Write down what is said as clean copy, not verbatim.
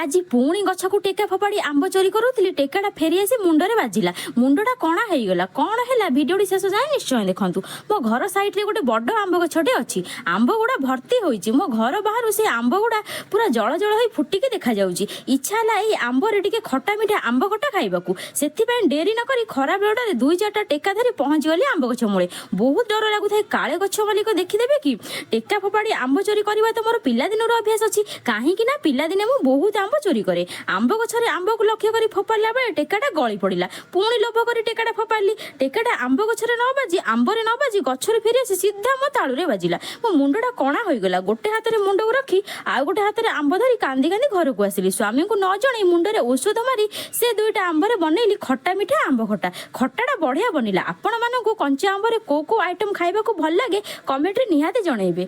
ଆଜି ପୁଣି ଗଛକୁ ଟେକା ଫୋପାଡ଼ି ଆମ୍ବ ଚୋରି କରୁଥିଲି। ଟେକାଟା ଫେରି ଆସି ମୁଣ୍ଡରେ ବାଜିଲା, ମୁଣ୍ଡଟା କଣା ହେଇଗଲା। କ'ଣ ହେଲା, ଭିଡ଼ିଓଟି ଶେଷ ଯାଏଁ ନିଶ୍ଚୟ ଦେଖନ୍ତୁ। ମୋ ଘର ସାଇଡ଼ରେ ଗୋଟେ ବଡ଼ ଆମ୍ବ ଗଛଟେ ଅଛି। ଆମ୍ବ ଗୁଡ଼ା ଭର୍ତ୍ତି ହୋଇଛି। ମୋ ଘର ବାହାରୁ ସେ ଆମ୍ବ ଗୁଡ଼ା ପୁରା ଜଳ ଜଳ ହୋଇ ଫୁଟିକି ଦେଖାଯାଉଛି। ଇଚ୍ଛା ହେଲା ଏଇ ଆମ୍ବରେ ଟିକେ ଖଟା ମିଠା ଆମ୍ବ ଖଟା ଖାଇବାକୁ। ସେଥିପାଇଁ ଡେରି ନକରି ଖରା ବେଳଟାରେ ଦୁଇ ଚାରିଟା ଟେକା ଧରି ପହଞ୍ଚିଗଲି ଆମ୍ବ ଗଛ ମୂଳେ। ବହୁତ ଡର ଲାଗୁଥାଏ, କାଳେ ଗଛ ମାଲିକ ଦେଖିଦେବେ କି। ଟେକା ଫୋପାଡ଼ି ଆମ୍ବ ଚୋରି କରିବା ତ ମୋର ପିଲାଦିନରୁ ଅଭ୍ୟାସ ଅଛି, କାହିଁକି ନା ପିଲାଦିନେ ମୁଁ ବହୁତ ଆମ୍ବ ଚୋରି କରେ। ଆମ୍ବ ଗଛରେ ଆମ୍ବକୁ ଲକ୍ଷ୍ୟ କରି ଫୋପାଡ଼ିଲା ବେଳେ ଟେକାଟା ଗଳି ପଡ଼ିଲା। ପୁଣି ଲୋଭ କରି ଟେକାଟା ଫୋପାଡ଼ିଲି। ଟେକାଟା ଆମ୍ବ ଗଛରେ ନ ବାଜି, ଆମ୍ବରେ ନ ବାଜି ଗଛରେ ଫେରି ଆସି ସିଧା ମୋ ତାଳୁରେ ବାଜିଲା। ମୋ ମୁଣ୍ଡଟା କଣା ହୋଇଗଲା। ଗୋଟେ ହାତରେ ମୁଣ୍ଡକୁ ରଖି ଆଉ ଗୋଟେ ହାତରେ ଆମ୍ବ ଧରି କାନ୍ଦି କାନ୍ଦି ଘରକୁ ଆସିଲି। ସ୍ୱାମୀଙ୍କୁ ନ ଜଣେଇ ମୁଣ୍ଡରେ ଔଷଧ ମାରି ସେ ଦୁଇଟା ଆମ୍ବରେ ବନେଇଲି ଖଟା ମିଠା ଆମ୍ବ ଖଟା। ଖଟାଟା ବଢ଼ିଆ ବନିଲା। ଆପଣମାନଙ୍କୁ କଞ୍ଚା ଆମ୍ବରେ କୋଉ କୋଉ ଆଇଟମ୍ ଖାଇବାକୁ ଭଲ ଲାଗେ, କମେଣ୍ଟରେ ନିହାତି ଜଣେଇବେ।